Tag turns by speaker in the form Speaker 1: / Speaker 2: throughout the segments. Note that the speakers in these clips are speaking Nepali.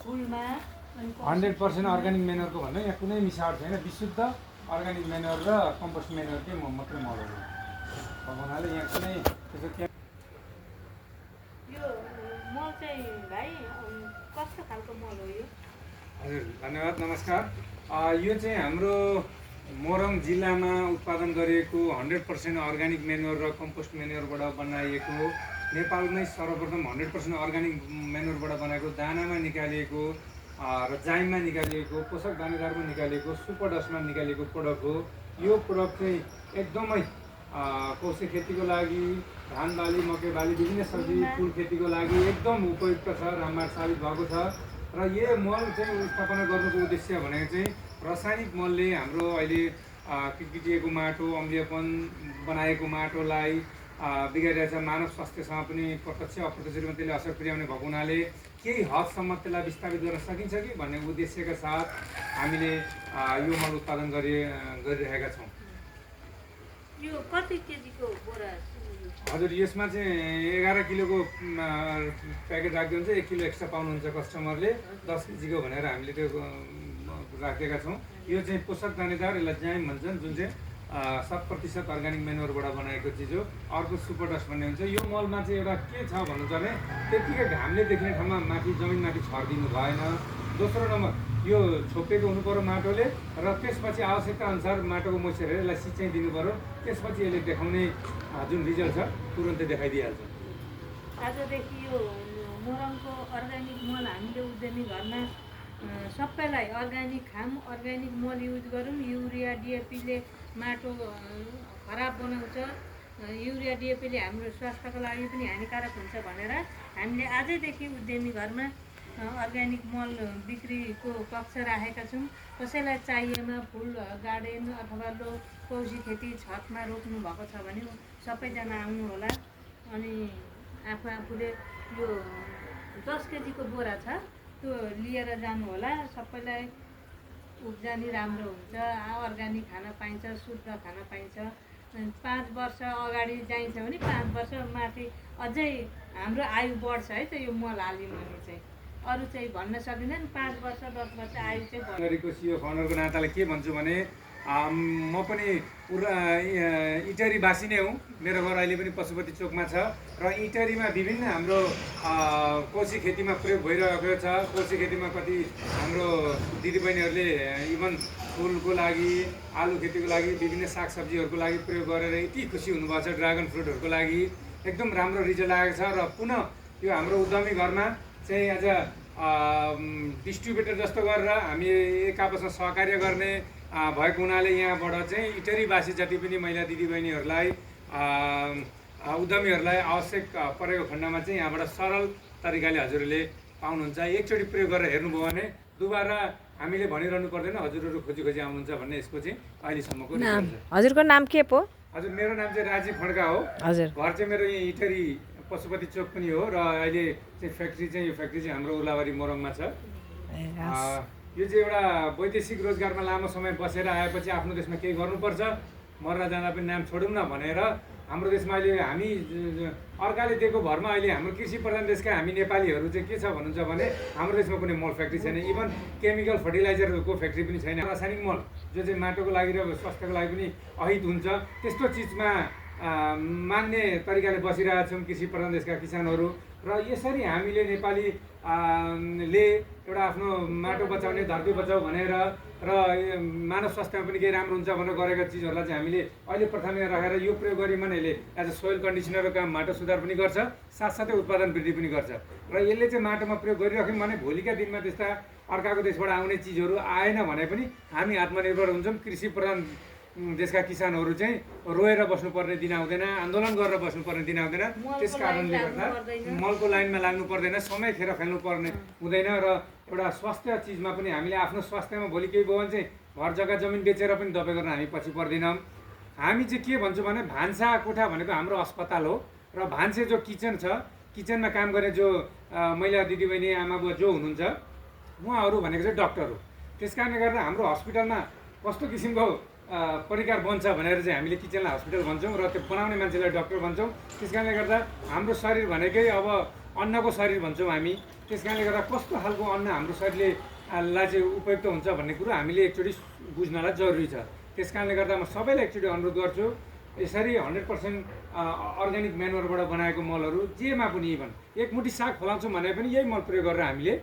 Speaker 1: फुलमा
Speaker 2: 100% अर्ग्यानिक मेन्युरको भन्दा यहाँ कुनै मिसावट छैन, विशुद्ध अर्ग्यानिक मेन्युर र कम्पोस्ट मेन्युरकै मात्रै मल हो। अब हुनाले यहाँ कुनै त्यस्तो
Speaker 1: यो मल चाहिँ भाइ कस्तो खालको मल हो यो?
Speaker 2: हजुर धन्यवाद, नमस्कार। यो चाहिँ हाम्रो मोरङ जिल्लामा उत्पादन गरिएको 100% अर्ग्यानिक मेन्युर र कम्पोस्ट मेन्युरबाट बनाइएको, नेपालमै सर्वप्रथम 100% अर्ग्यानिक मेन्युरबाट बनाएको, दानामा निकालिएको र जाइममा निकालिएको, पोषक दानेदारमा निकालिएको, सुपर डस्टमा निकालिएको प्रडक्ट हो। यो प्रडक्ट चाहिँ एकदमै कोसे खेतीको लागि, धान बाली, मकै बाली, विभिन्न सब्जी फुल खेतीको लागि एकदम उपयुक्त छ, रामबाण साबित भएको छ। र यो मल चाहिँ स्थापना गर्नुको उद्देश्य भनेको चाहिँ रासायनिक मलले हाम्रो अहिले किटिएको माटो, अम्लीयपन बनाएको माटोलाई बिगारिरहेछ, मानव स्वास्थ्यसँग पनि प्रत्यक्ष अप्रत्यक्ष रूपमा त्यसले असर पुर्याउने भएको हुनाले केही हदसम्म त्यसलाई विस्थापित गर्न सकिन्छ कि भन्ने उद्देश्यका साथ हामीले यो मल उत्पादन गरिरहेका छौँ।
Speaker 1: यो कति केजीको बोरा?
Speaker 2: हजुर, यसमा चाहिँ 11 किलोको प्याकेट राखिदियो भने चाहिँ 1 किलो एक्स्ट्रा पाउनुहुन्छ कस्टमरले। 10 केजीको भनेर हामीले त्यो राखिदिएका छौँ। यो चाहिँ पोषक दानेदार, यसलाई जाइम भन्छन्, जुन चाहिँ 100% अर्ग्यानिक मेन्युरबाट बनाएको चिज हो। अर्को सुपर डस्ट भन्ने हुन्छ। यो मलमा चाहिँ एउटा के छ भन्नुहुन्छ भने त्यत्तिकै घामले देख्ने ठाउँमा माथि जमिनमाथि छरिदिनु भएन। दोस्रो नम्बर, यो छोपेको हुनु पर्यो माटोले, र त्यसपछि आवश्यकता अनुसार माटोको मोइस्चर हेरेर यसलाई सिँचाइ दिनु पर्यो। त्यसपछि यसले देखाउने जुन रिजल्ट छ तुरन्तै देखाइदिइहाल्छ।
Speaker 1: आजदेखि यो मोरङको अर्ग्यानिक मल हामीले उद्यमी घरमा सबैलाई अर्ग्यानिक खाम, अर्ग्यानिक मल युज गरौँ। युरिया डिएपीले माटो खराब बनाउँछ, युरिया डिएपीले हाम्रो स्वास्थ्यको लागि पनि हानिकारक हुन्छ भनेर हामीले आजैदेखि उद्यमी घरमा अर्ग्यानिक मल बिक्रीको कक्ष राखेका छौँ। कसैलाई चाहिएमा फुल गार्डन अथवा कौशी खेती छतमा रोप्नु भएको छ भने सबैजना आउनु होला। अनि आफूले यो 10 केजीको बोरा छ, त्यो लिएर जानु होला। सबैलाई उब्जनी राम्रो हुन्छ, अर्ग्यानिक खान पाइन्छ, शुद्ध खान पाइन्छ। 5 वर्ष अगाडि चाहिन्छ भने 5 वर्ष माथि अझै हाम्रो आयु बढ्छ है त यो मल हाल्यौँ भने चाहिँ। अरू चाहिँ भन्न सकिँदैन, 5 वर्ष 10 वर्ष आयु चाहिँ
Speaker 2: सियो फाउन्डरको नाताले के भन्छु भने म पनि इटरीवासी नै हुँ। मेरो घर अहिले पनि पशुपति चोकमा छ र इटरीमा विभिन्न हाम्रो कोशी खेतीमा प्रयोग भइरहेको छ। कोशी खेतीमा कति हाम्रो दिदीबहिनीहरूले इभन फुलको लागि, आलु खेतीको लागि, विभिन्न सागसब्जीहरूको लागि प्रयोग गरेर यति खुसी हुनुभएको छ। ड्रागन फ्रुटहरूको लागि एकदम राम्रो रिजल्ट आएको छ। र पुनः यो हाम्रो उद्यमी घरमा चाहिँ आज डिस्ट्रिब्युटर जस्तो गरेर हामी एक आपसमा सहकार्य गर्ने भएको हुनाले यहाँबाट चाहिँ इटरीवासी जति पनि महिला दिदीबहिनीहरूलाई, उद्यमीहरूलाई आवश्यक परेको खण्डमा चाहिँ यहाँबाट सरल तरिकाले हजुरहरूले पाउनुहुन्छ। एकचोटि प्रयोग गरेर हेर्नुभयो भने दुबारा हामीले भनिरहनु पर्दैन हजुरहरू खोजी खोजी आउनुहुन्छ भन्ने यसको चाहिँ अहिलेसम्मको रिजल्ट छ।
Speaker 3: हजुरको नाम के पो?
Speaker 2: हजुर, मेरो नाम चाहिँ राजीव खड्का हो।
Speaker 3: हजुर,
Speaker 2: घर चाहिँ मेरो यहीँ इटरी पशुपति चोक पनि हो। र अहिले चाहिँ फ्याक्ट्री चाहिँ यो फ्याक्ट्री चाहिँ हाम्रो उर्लाबारी मोरङमा छ। यो चाहिँ एउटा वैदेशिक रोजगारमा लामो समय बसेर आएपछि आफ्नो देशमा केही गर्नुपर्छ, मर्न जाँदा पनि नाम छोडौँ न भनेर हाम्रो देशमा अहिले हामी अर्काले दिएको भरमा अहिले हाम्रो कृषि प्रधान देशका हामी नेपालीहरू चाहिँ के छ भन्नुहुन्छ भने हाम्रो देशमा कुनै मल फ्याक्ट्री छैन। इभन केमिकल फर्टिलाइजरको फ्याक्ट्री पनि छैन। रासायनिक मल जो चाहिँ माटोको लागि र स्वास्थ्यको लागि पनि अहित हुन्छ, त्यस्तो चिजमा मान्ने तरिकाले बसिरहेका छौँ कृषि प्रधान देशका किसानहरू। र यसरी हामीले नेपाली ले एउटा आफ्नो माटो बचाउने, धरती बचाऊ भनेर र मानव स्वास्थ्यमा पनि केही राम्रो हुन्छ भनेर गरेका चिजहरूलाई चाहिँ हामीले अहिले प्राथमिकता राखेर यो प्रयोग गऱ्यौँ भने यसले एज अ सोइल कन्डिसनरको काम, माटो सुधार पनि गर्छ, साथसाथै उत्पादन वृद्धि पनि गर्छ। र यसले चाहिँ माटोमा प्रयोग गरिराख्यौँ भने भोलिका दिनमा त्यस्ता अर्काको देशबाट आउने चिजहरू आएन भने पनि हामी आत्मनिर्भर हुन्छौँ। कृषि प्रधान देशका किसानहरू चाहिँ रोएर बस्नुपर्ने दिन आउँदैन, आन्दोलन गरेर बस्नुपर्ने दिन आउँदैन। त्यस कारणले गर्दा मलको लाइनमा लाग्नु पर्दैन, समय खेर फाल्नु पर्ने हुँदैन। र एउटा स्वास्थ्य चिजमा पनि हामीले आफ्नो स्वास्थ्यमा भोलि केही भयो भने चाहिँ घर जग्गा जमिन बेचेर पनि दबाई गर्न हामी पछि पर्दैनौँ। हामी चाहिँ के भन्छौँ भने भान्सा कोठा भनेको हाम्रो अस्पताल हो। र भान्से जो किचन छ, किचनमा काम गर्ने जो महिला दिदीबहिनी, आमा बुवा जो हुनुहुन्छ उहाँहरू भनेको चाहिँ डक्टर हो। त्यस कारणले गर्दा हाम्रो हस्पिटलमा कस्तो किसिमको परिकार बन्छ भनेर चाहिँ हामीले किचनलाई हस्पिटल भन्छौँ र त्यो बनाउने मान्छेलाई डक्टर भन्छौँ। त्यस कारणले गर्दा हाम्रो शरीर भनेकै अब अन्नको शरीर भन्छौँ हामी। त्यस कारणले गर्दा कस्तो खालको अन्न हाम्रो शरीरले लाई चाहिँ उपयुक्त हुन्छ भन्ने कुरो हामीले एकचोटि बुझ्नलाई जरुरी छ। त्यस कारणले गर्दा म सबैलाई एकचोटि अनुरोध गर्छु, यसरी 100% अर्ग्यानिक म्यानुअरबाट बनाएको मलहरू जेमा पनि, इभन एक मुठी साग फलाउँछौँ भने पनि यही मल प्रयोग गरेर हामीले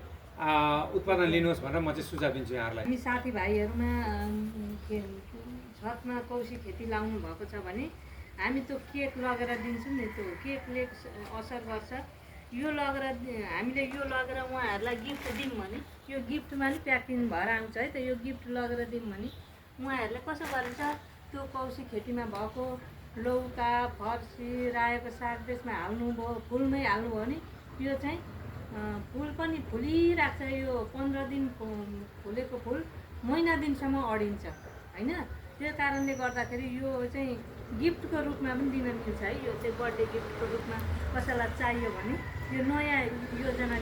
Speaker 2: उत्पादन लिनुहोस् भनेर म चाहिँ सुझाव दिन्छु यहाँहरूलाई।
Speaker 1: हामी साथीभाइहरूमा छतमा कौशी खेती लाउनु भएको छ भने हामी त्यो केक लगेर दिन्छौँ नि, त्यो केकले असर गर्छ। यो लगेर हामीले यो लगेर उहाँहरूलाई गिफ्ट दिउँ भने, यो गिफ्टमा नि प्याकिङ भएर आउँछ है त, यो गिफ्ट लगेर दिउँ भने उहाँहरूले कसो गरिन्छ, त्यो कौशी खेतीमा भएको लौका, फर्सी, रायोको साग त्यसमा हाल्नुभयो, फुलमै हाल्नुभयो भने यो चाहिँ फुल पनि फुलिरहेको छ। यो 15 दिन फुलेको फुल महिना दिनसम्म अडिन्छ होइन। त्यो कारणले गर्दाखेरि यो चाहिँ गिफ्टको रूपमा पनि दिन मिल्छ है। यो चाहिँ बर्थडे गिफ्टको रूपमा कसैलाई चाहियो भने यो नयाँ योजना